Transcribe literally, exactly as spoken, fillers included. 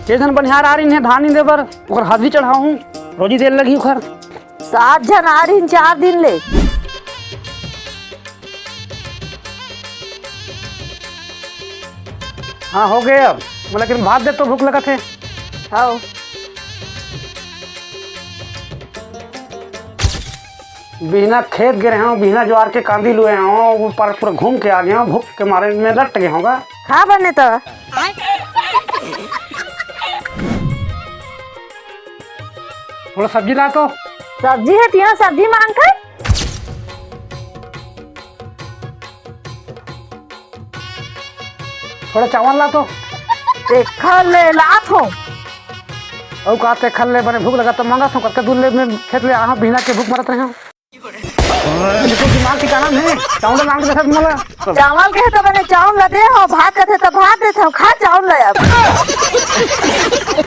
छह झन बनिहार आ रहिन हे धान निंदे बर, ओकर हाजिरी चढ़ाहूं, रोजी देर लगही ओकर। सात झन आ रहिन चार दिन ले। हाँ, हो गए अब। मोला लेकिन भात दे तो भूख लगत हे। हव। बिहना खेत गे रहे हंव, बिहना ज्वार के कांदी लुए हंव, ऊपर पूरा घूम के आ गए हंव, भूख के मारे में लट गए हंव गा। खा बने तो। थोड़ा सब्जी ला तो। सब्जी हे, तिहां सब्जी मांग कर। थोड़ा चावल ला तो। तेखर ले लात हंव। अउ का तेखर ले, बने भूख लगा तो मंगात हंव, कतका दूर ले मैं खेत ले आए हंव, बिहना के भूख मरत रहे हंव। बिल्कुल दिमाग ठिकाना में हे, चावल मांग के देथे मोला। चावल कहे तो बने चावल ला दे हंव, भात कथे तो भात देथे हंव, खा चावल ला अब।